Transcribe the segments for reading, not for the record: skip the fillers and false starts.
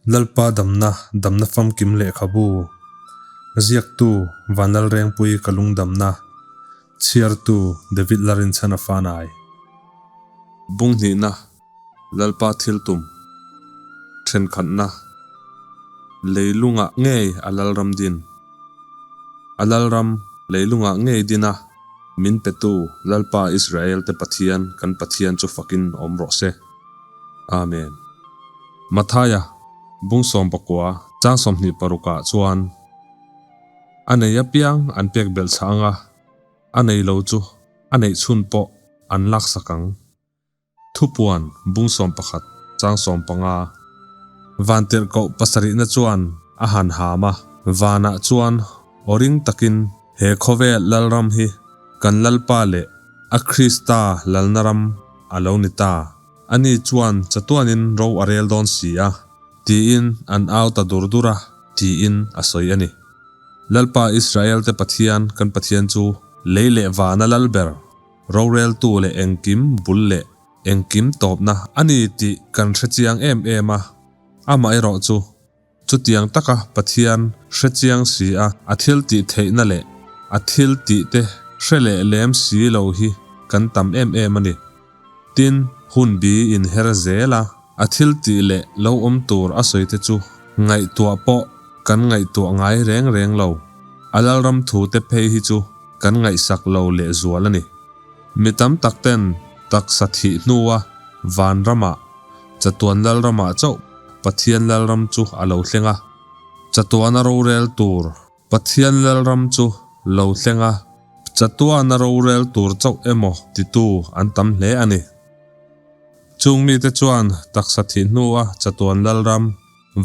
Lalpa damna, damna famkim lehkhabu, ziaktu Vanlalrengpui ka lungdamna, chhiartu David Larinchhana Fanai. Bung hnihna, Lalpa thiltum, thenkhatna, leilungah ngei a lalram din. A lalram leilungah ngei din a, min petu Lalpa Israel-te Pathian kan Pathian chu fakin awm rawh se. Amen. Mathaia, bung 19, chang 26 ah chuan, A nei apiang an pek belh chah anga, a nei lo chu a neih chhun pawh an laksak ang. Thupuan, bung 11, chang 15. Vantirhkoh pasarihna chuan a han ham a, vanah chuan aw ring takin he khawvel lalram hi kan Lalpa leh a Krista lalna ram a lo ni ta. Ani chuan chatuanin ro a rel dawn si a, tiin an au ta dur dur a, tiin a sawi a ni. Lalpa Israelte Pathian kan Pathian chu lei leh vana lal ber, roreltu leh engkim bul leh engkim tawpna a ni tih kan hrechiang em em a, amaherawh chu Chutiang taka Pathian hre chiang si a, a thil tih theihna leh a thil tih te hre leh lem si lo hi kan tam em em a ni. Tin, hun bi inher zel a, a thil tih leh lo awm tur a sawi te chu ngaihtuah pawh kan ngaihtuah ngai reng reng lo. A lalram thu te phei hi chu kan ngaihsak lo lehzual a ni. Mi tam tak ten taksa thih hnua vanramah Chatuan Lalramah chauh Pathian Lalram chu a lo thleng a. Chatuana rorel tur Pathian Lalram chu lo thleng a. Chatuana rorel tur chauh emaw titu an tam hle a ni. Chung mite chuan taksa thih hnua Chatuan Lalram,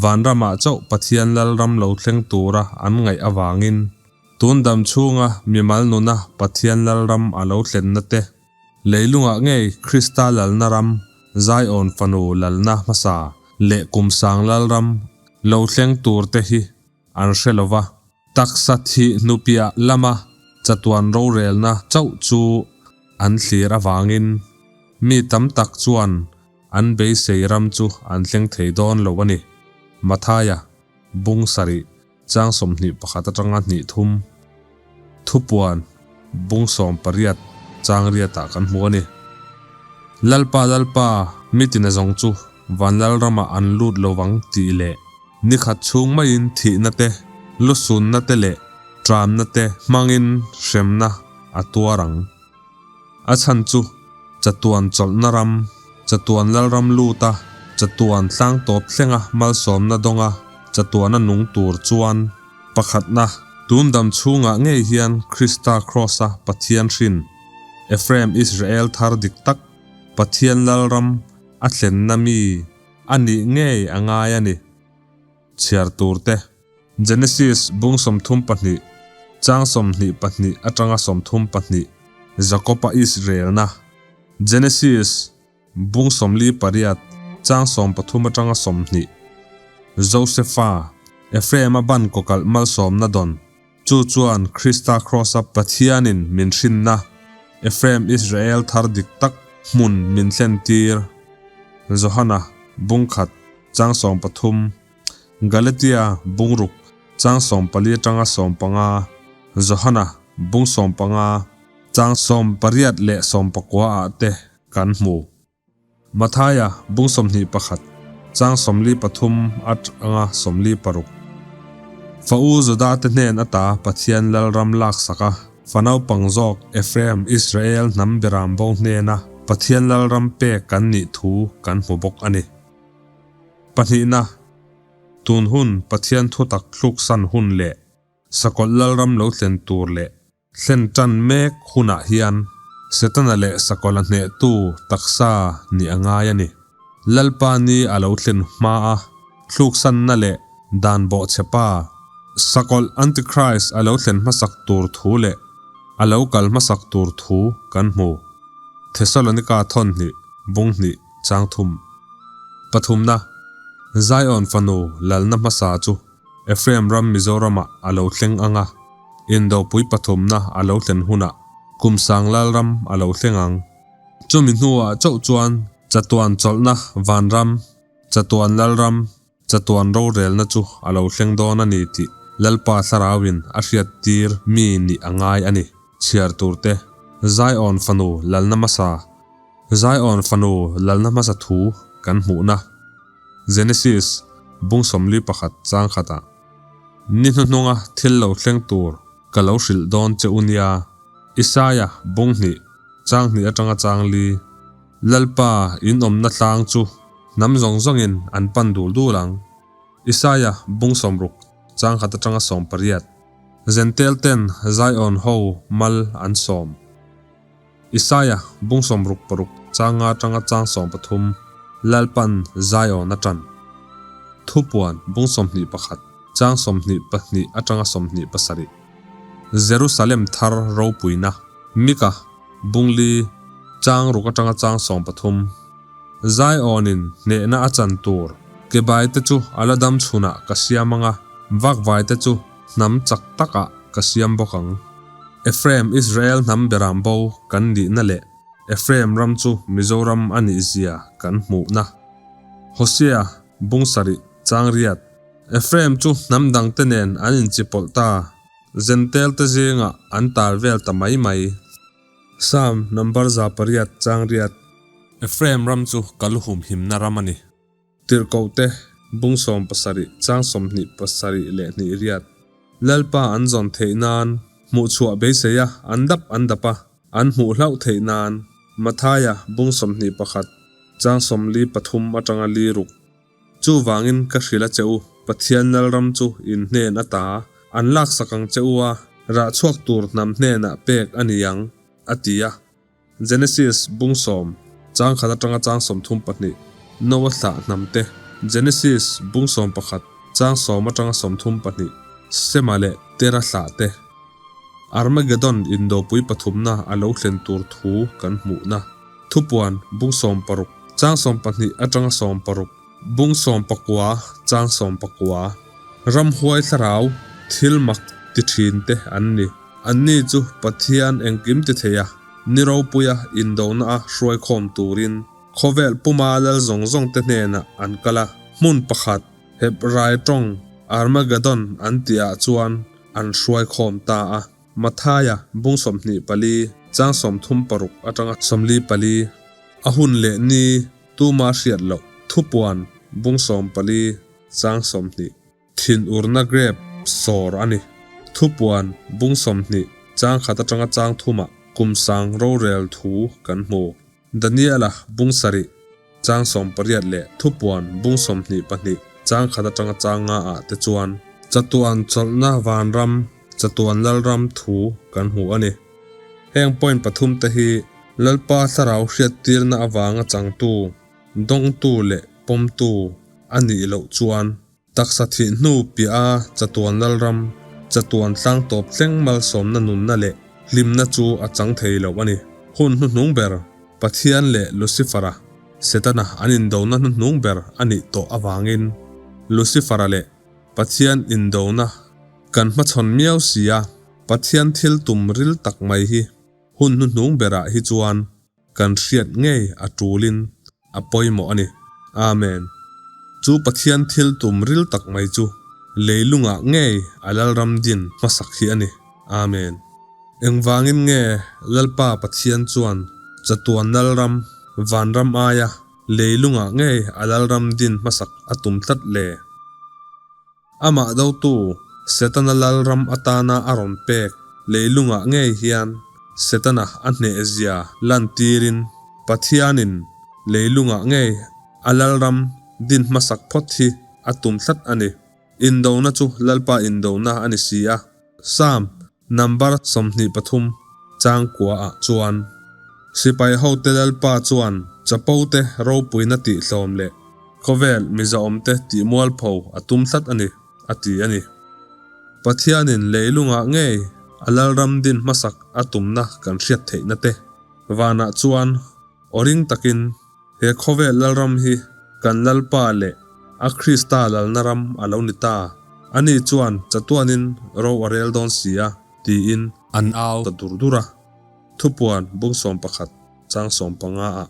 Vanramah chauh Pathian Lalram lo thleng tura an ngaih avangin tun dam chhunga mimal nuna Pathian Lalram a lo thlenna te, Leilungah ngei Krista lalna ram, Zion fanu lalna hmasa leh kum sang lalram lo thleng tur te hi an hre lo va. Taksa thih hnupiah lama chatuan rorelna chauh chu an thlir avangin mi tam tak chuan an beisei ram chu an thleng thei dawn lo a ni. Mathaia, Bung sarih. Chang 21 atanga hnih thum thupuan bung 18 chang riatah kan hmu a ni. Lalpa Lalpa mitin a zawng chu van lalramah an lut lo vang tih leh nikhat chhung maiin thihna te, lusunna te leh tramna te hmangin hremna a tuar ang. A chhan chu chatuan chawlhna ram, chatuan lalram luta chatuan tlang tawp thlenga malsawmna dawnga chatuana nung tur chuan pakhatna tun dam chhungah ngei hian Krista Kraws-a Pathian hrin, Ephraim Israel thar dik tak, Pathian lalram a thlenna mi a nih ngei a ngai a ni. Chhiar tur te. Genesis bung 32, chang 22 atanga 34, Jakob-a Israel-na. Genesis bung 48, chang 13 atanga 20, Josefa, Ephraim-a ban kawkalh malsawmna dawn. Chu chuan Krista Kraws-a Pathianin min hrinna, Ephraim Israel thar dik tak hmun min thlentir. Johana bung khat, chang 13. Galatia bungruk chang 14 atanga 15, Johana bung 15 chang 18 leh 19 ah te kan hmu. Mathaia bung 21 chang 43 atanga 46. Fa u Juda te hnen ata Pathian lalram laksak a, fa naupang zawk Ephraim Israel hnam beram bo hnena Pathian lalram pek kan nih thu kan hmu bawk a ni. Pahnihna, tun hun Pathian thutak thluksan hun leh Sakawlh Lalram lo thlen tur leh thlen tan mek hunah hian Setana leh Sakawlh a hnehtu taksa nih a ngai a ni. Lalpa ni a lo thlen hma a thluksanna leh dan bawhchhepa Sakawlh Antichrist a lo thlen hmasak tur thu leh a lo kal hmasak tur thu kan hmu. Thesalonika thawn hnih, bung hnih, chang thum. Pathumna, Zion fanu lalna hmasa chu Ephraim ram Mizoramah a lo thleng ang a, Indopui pathumna a lo thlen hunah kum sang lalram a lo thleng ang. Chumi hnuah chauh chuan chatuan chawlhna vanram, chatuan lalram, Chatuan rorelna chu a lo thleng dawn a ni tih Lalpa Thlarauin a hriattir mi nih a ngai a ni. Chhiar turte, Zion fanu lalna hmasa, Zion fanu lalna hmasa thu kan hmuhna, Genesis bung 41 chang khatah, Ni hnuhnunga thil lo thleng tur ka lo hrilh dawn che u nia, Isaia bung hnih chang hnih atanga chang li, Lalpa in awmna tlang chu hnam zawng zawngin an pan dul dul ang. Isaia bung 60 chang khat atanga 18, Zentel ten Zion ho mal an sawm. Isaia bung 66 chang nga atanga chang 13, Lalpan Zion a tan. Thupuan bung 21 chang 22 atanga 27, Jerusalem thar ropuina, Mika bung li chang ruk atanga chang 13, Zion-in hnehna a chan tur kebaite chu a la dam chhunah ka siam ang a, vakvaite chu hnam chak takah ka siam bawk ang. Ephraim Israel hnam beram bo kan nihna leh Ephraim ram chu Mizoram a nih zia kan hmuhna. Hosea bung sarih chang riat. Ephraim chu hnam dangte nen an inchipawlh ta, Zentel te zingah an tal vel ta mai mai. Psalm number 108 chang riat. Ephraim ram chu ka lu humhimna ram a ni. Tirhkohte bung 70 chang 27 leh hnih riat. Lalpa an zawn theih nan, hmuhchhuah beisei a an dap an dap a, an hmuh hlauh theih nan, Mathaia bung 21 chang 43 atanga li ruk. Chuvangin ka hrilh a che u, Pathian Lalram chu in hnen ata an laksak ang che u a, rah chhuak tur hnam hnenah pek a ni ang, a ti a. Genesis bung sawm, chang khat atanga chang 32, Noa thlah hnam te, Genesis bung 11, chang sawm atanga 32, Sema leh Tera thlah te. Armageddon indopui pathumna a lo thlen tur thu kan hmuhna. Thupuan bung 16, chang 12 atanga 16, bung 19, chang 19. Ramhuai thlarau thil mak ti thin te an ni. Anni chu Pathian engkim ti thei a, ni ropuia indona a hruaikhawm turin khawvel puma lal zawng zawng te hnenah an kal a. Hmun pakhat, Hebrai tawng Armageddon an tihah chuan an hruaikhawm ta a. Mathaia bung 24, chang 36 atanga 44, a hun leh ni tuma hriat loh thupuan bung 14, chang 20. Thinurna grep sawr a ni. Thupuan bung 20, chang khat atanga chang thumah kum sang rorel thu kan hmu. Daniela bung sarih, chang 18 leh thupuan bung 22, chang khat atanga chang nga ah te chuan chatuan chawlhna vanram, chatuan lalram thu kan hmu a ni. Heng point pathum te hi Lalpa thlarau hriattirna avanga changtu, dawngtu leh pawmtu a nih loh chuan taksa thih hnu piah a chatuan lalram, chatuan tlang tawp thleng malsawmna nunna leh hlimna chu a chang thei lo a ni. Hun hnuhnung ber, Pathian leh Lucifer-a, Setana an indona hnuhnung ber a nih tawh avangin Lucifer-a leh Pathian indona kan hmachhawn miau si a, Pathian thil tum ril tak mai hi hun hnuhnung berah hi chuan kan hriat ngei a tulin a pawimawh a ni. Amen. Chu Pathian thil tum ril tak mai chu leilungah ngei a Lalram din hmasak hi a ni. Amen. Engvangin nge Lalpa Pathian chuan chatuan Lalram, vanram aia leilungah ngei a Lalram din hmasak a tum tlat le? Amah dotu, Setana Lalram atana a rawn pek leilungah ngei hian Setana a hnehzia lantirin Pathianin leilungah ngei a Lalram din hmasak phawt hi a tum tlat a ni. Indona chu Lalpa indona a ni si a. Psalm number 23 chang kua ah chuan Sipai hote Lalpa chuan chapo te ropuina tihhlawm leh khawvel mizaawmte tih mualpho a tum tlat a ni, a ti a ni. Pathianin leilungah ngei a Lalram din hmasak a tumna kan hriat theihna te vanah chuan awring takin he khawvel Lalram hi kan Lalpa leh a Krista lalna ram a lo ni ta, ani chuan chatuanin ro a rel dawn si a, tiin an au ta dur dur a. Thupuan bung 11 chang 15 ah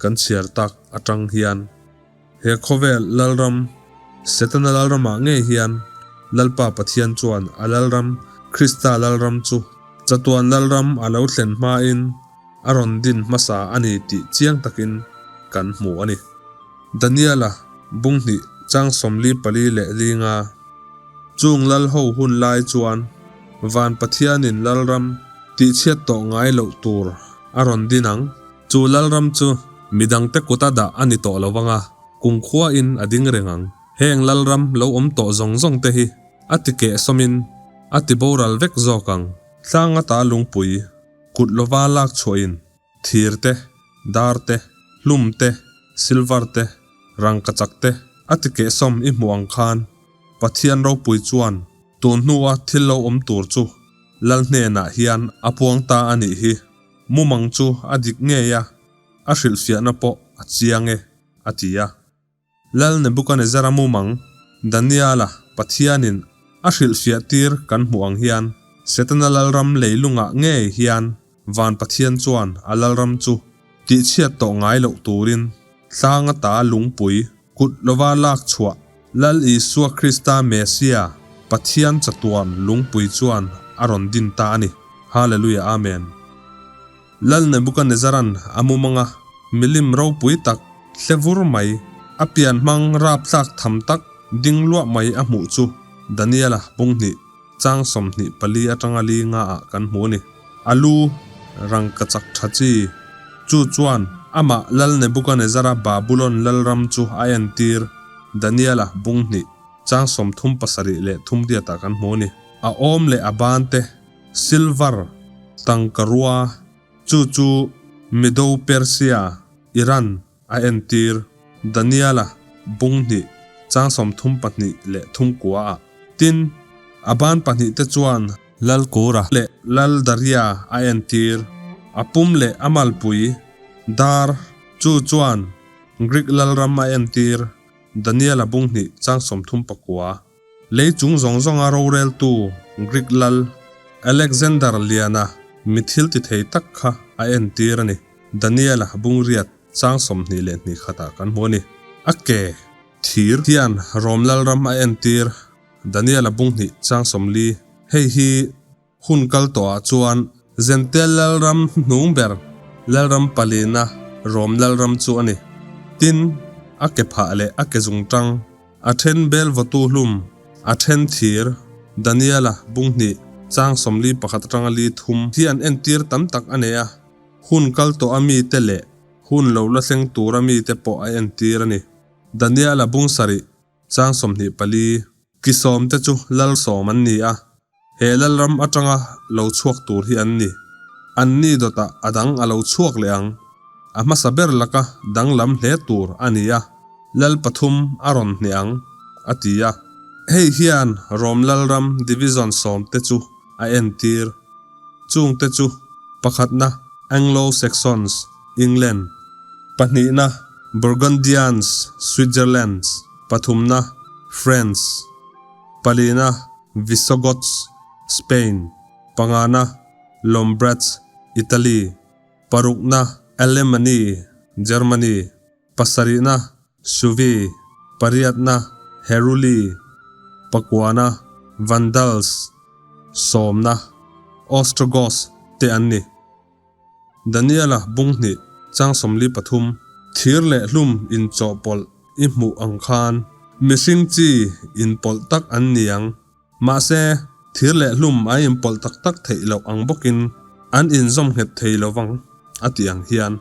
kan chhiar tak atang hian he khawvel Lalram. Setana lalramah ngei hian Lalpa Pathian chuan a lalram, Krista lalram chu chatuan lalram a lo thlen hmain a rawn din hmasa a ni tih chiang takin kan hmu a ni. Daniela bung hnih chang 44 leh linga chung lal ho hun lai chuan van Pathianin lalram tihchhiat tawh ngai loh tur a rawn din ang. Chu lalram chu midangte kuta dah a ni tawh lo vang a, kumkhuain a ding reng ang. Heng lalram lo awm tawh zawng zawng te hi a ti kehsawmin a ti boral vek zawk ang. Tlang ata lungpui kut lova lak chhuahin thir te, dar te, hlum te, silver te, rangkachak te a ti kehsawm i hmuh ang khan Pathian ropui chuan tun hnua thil lo awm tur chu Lal hnenah hian a puang ta a nih hi. Mumang chu a dik ngei a, a hrilhfiahna pawh a chiang e, a ti a. Lal Nebukanezzara mumang, Daniala, Pathianin a hrilhfiah tir kan hmuh ang hian, Setana lalram leilungah ngei hian van Pathian chuan a lalram chu tihchhiat tawh ngai loh turin tlang ata lungpui kut lova lak chhuah Lal Isua Krista Messia, Pathian chatuan lungpui chuan a rawn din ta a ni. Hallelujah Amen. Lal Nebukanezzara'n a mumanga milim ropui tak hle vur mai, a pian hmang raptlak tham tak ding luah mai a hmuh chu Daniela bung hnih chang 24 atanga li ngaah kan hmu a ni. A lu rangkachak tha chi chu chuan amah Lal Nebukanezzara Babulon lalram chu a entir Daniela bung hnih chang 37 leh thum riatah kan hmu a ni. A awm leh a ban te Silver, tangkarua, chu chu Medo-Persia, Iran, a entir. Daniela, bung hnih, chang 32 leh thum kua ah. Tin, a ban pahnih te chuan Lalkura leh Laldaria a entir. A pum leh a malpui, dar, chu chuan Greek lalram a entir. Daniela bung hnih, chang 39. Lei chung zawng zawnga roreltu Greek lal Alexander Liana mi thil ti thei tak kha a entir a ni. Daniela bungriat chang 22 khatah kan hmu a ni. A ke thir hian Rom lalram a entir Daniela bung hnih chang 40. Hei hi Hun kal tawhah chuan Zentel lalram hnung ber lalram palina Rom lalram chu a ni. Tin, a ke phah leh a ke zungtang, a then bel vawtu hlum, a then thir, Daniela bung hnih, chang 41 atanga li thum hi an entir tam tak a nei a, hun kal tawh a mite leh hun lo la thleng tura mite pawh a entir a ni. Daniela bung sarih, chang 24. Ki sawmte chu lal sawm an ni a, he lalram atanga lo chhuak tur hi an ni. Anni dawtah a dang a lo chhuak leh ang. A hmasa ber laka danglam hle tur a ni a, lal pathum a rawn hneh ang, a ti a. Hei hian Rom lalram division sawmte chu a entir. Chungte chu pakhatna Anglo-Saxons, England, pahnihna Burgundians, Switzerland, Pathumna, France, Palina, Visigoths, Spain, Pangana, Lombards, Italy, Parukna, Alemanni, Germany, Pasarihna, Suevi, Pariatna, Heruli, Pakuana, Vandals, Sawmna, Ostrogoths te an ni. Daniela bung hnih chang 43 thir leh hlum inchawhpawlh i hmuh ang khan mihring chi inpawlh tak an ni ang. Mahse, thir leh hlum a inpawlh tak tak theih loh ang bawkin an inzawm nghet thei lo vang a tih ang hian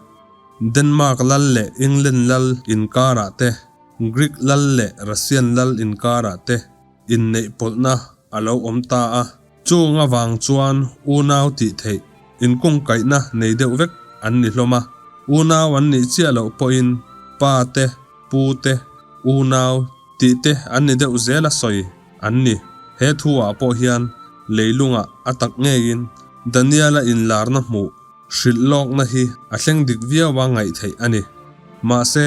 Denmark lal leh England lal inkarah te, Greek lal leh Russian lal inkarah te inneihpawlhna a lo awm ta a. Chung avang chuan unau tih theih inkungkaihna nei deuh vek an ni hlawm a, unau an nih chiah loh pawhin pa te, pu te, unau tih te an ni deuh zel a sawi an ni. He thu ah pawh hian leilungah a tak ngeiin Daniela inlarna hmuh hrilh lawkna hi a thleng dik viau a ngaih theih a ni. Mahse,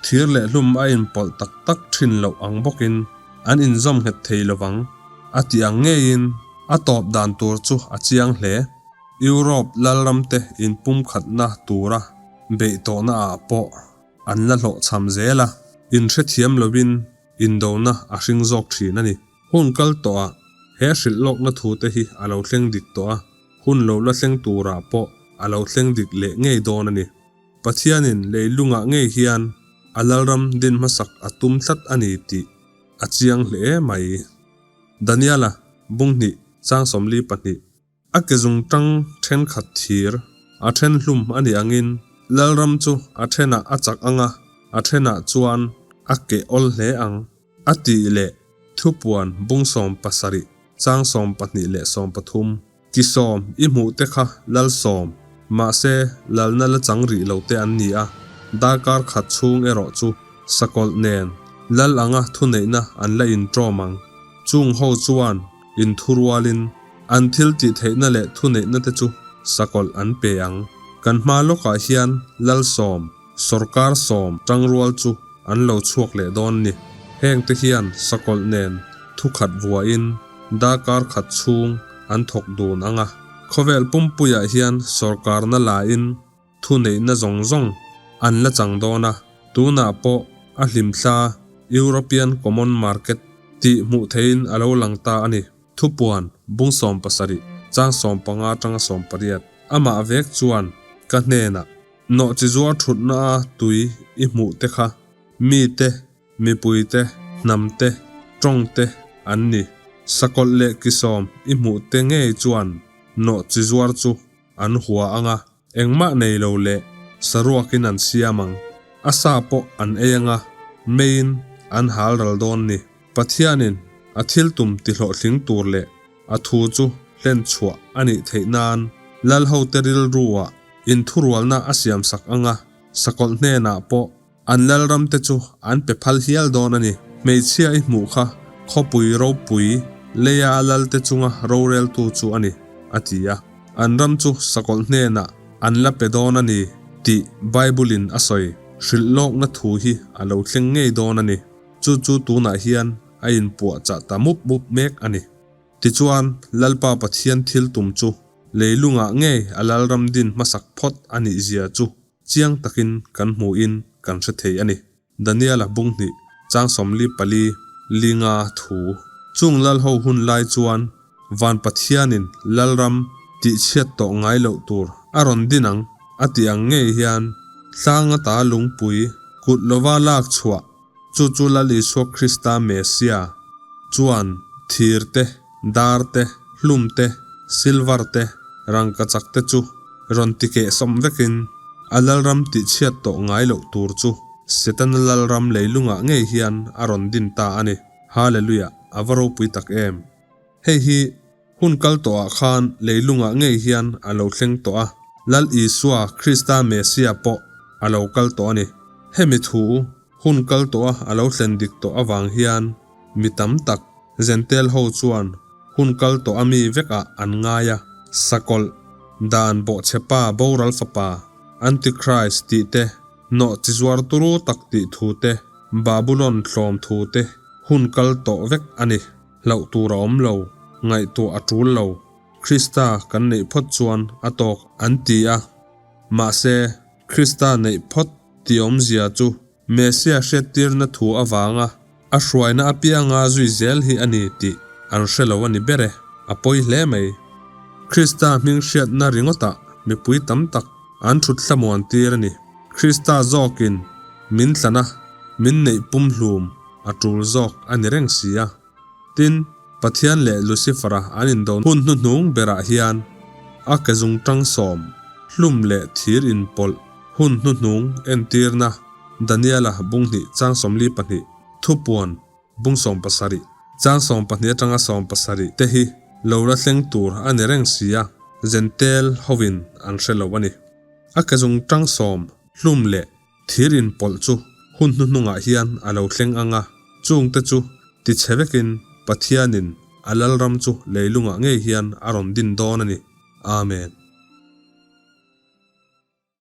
thir leh hlum a inpawlh tak tak thin loh ang bawkin an inzawm nghet thei lovang a tih ang ngeiin a tawp dan tur chu a chiang hle. Europe lalramte inpumkhatna tura beih tawhna ah pawh an la hlawhchham zel a, inhrethiam lovin. indona a hring zawk thin a ni. Hun kal tawhah he hrilh lawkna thute hi a lo thleng dik tawh a, hun lo la thleng turah pawh a lo thleng dik leh ngei dawn a ni. Pathianin leilungah ngei hian a Lalram din hmasak a tum tlat a ni tih a chiang hle mai. Daniela, Bunghnih, Chang 42. A ke zungtang thenkhat thir a then hlum a nih angin Lalram chu a thenah a chak ang a, a thenah chuan a keh awl hle ang, a tih leh thupuan bung 70 chang 12 leh 13. Ki sawm i hmuh te kha lal sawm, mahse lalna la chang rih lo te an ni a, darkar khat chhung erawh chu sakawlh nen lal anga thuneihna an la inṭawm ang. Chung ho chuan inthurualin an thil tih theihna leh thuneihna te chu sakawlh an pe ang. Kan hma lawkah hian lal sawm, sawrkar sawm tangrual chu an lo chhuak leh dawn ni. Heng te hian sakawlh nen thukhat vuahin darkar khat chhung an thawk dun ang a. Khawvel pumpuiah hian sawrkarna lain thuneihna zawng zawng an la chang dawn a, tunah pawh a hlimthla European Common Market tih hmuh theihin a lo lang ta a ni. Thupuan, bung 70, chang 15 atanga 18, amah vek chuan ka hnenah, Nawhchizuar thutna a tui i hmuh te kha mi te, mipui te, hnam te, tawng te an ni. Sakawlh leh kisawm i hmuh te ngei chuan nawhchizuar chu an hua ang a, engmah nei lo leh saruakin an siam ang, a sa pawh an ei ang a, meiin an hal ral dawn ni. Pathianin a thil tum tihlawhtling tur leh a thu chu hlen chhuah a nih theih nan Lalhote rilruah inthurualna a siamsak ang a, sakawlh hnenah pawh An lalram te chu an pe phal hial dawn a ni. Hmeichhia i hmuh kha khawpui ropui leia a lalte chunga roreltu chu a ni, a ti a. An ram chu sakawlh hnenah an la pe dawn a ni tih Bible-in a sawi. Hrilh lawkna thu hi a lo thleng ngei dawn a ni. Chu chu tunah hian a inpuahchah ta mup mup mek a ni. Tichuan, Lalpa Pathian thil tum chu leilungah ngei a lalram din hmasak phawt a nih zia chu Chiang takin kan hmuhin kan hre thei a ni. Daniela bung hnih, chang 44, linga thu. Chung lalho hun lai chuan van Pathianin lalram tihchhiat tawh ngai loh tur a rawn din ang a tih ang ngei hian tlang ata lungpui kut lova lak chhuah chu chu Lal Isua Krista Messia chuan thir te, dar te, hlum te, silver te, rangkachak te chu rawn ti kehsawm vekin a lalram tihchhiat tawh ngai loh tur chu Setana lalram leilungah ngei hian a rawn din ta a ni. Hallelujah! A va ropui tak em! Hei hi hun kal tawhah khan leilungah ngei hian a lo thleng tawh a, Lal Isua Krista Messia pawh a lo kal tawh a ni. Hemi thu hun kal tawha a lo thlen dik tawh avang hian mi tam tak Jentail ho chuan hun kal tawh a mi vekah an ngai a, sakawlh, dan bawhchhepa boral fapa, Antichrist tih te, nawh chi zuar turu tak tih thu te, Babulon tlawm thu te hun kal tawh vek a ni. Hlauh tur a awm lo, ngaihtuah a tul lo, Krista kan neih phawt chuan a tawk an ti a. Mahse, Krista neih phawt tih awmzia chu Messia hriattirna thu avanga a hruaina apianga zui zel hi a ni tih an hre lo a ni ber e, a pawi hle mai. Krista hming hriatna ringawtah mipui tam tak an thut thlamuan tir a ni. Krista zawkin min tlana min neih pumhlum a tul zawk a ni reng si a. Tin, Pathian leh Lucifer-a an indo hun hnuhnung berah hian a ke zungtang sawm, hlum leh thir inpawlh hun hnuhnung entirna Daniela bung hnih chang 42, thupuan bung 70, chang 12 atanga 70 te hi lo la thleng tur a ni reng si a, Jentail hovin an hre lo a ni. A ke zungtang sawm, hlum leh Thir inpawlh chu hun hnuhnungah hian a lo thleng ang a, chungte chu tichhe vekin Pathianin a Lalram chu leilungah ngei hian a rawn din dawn a ni. Amen.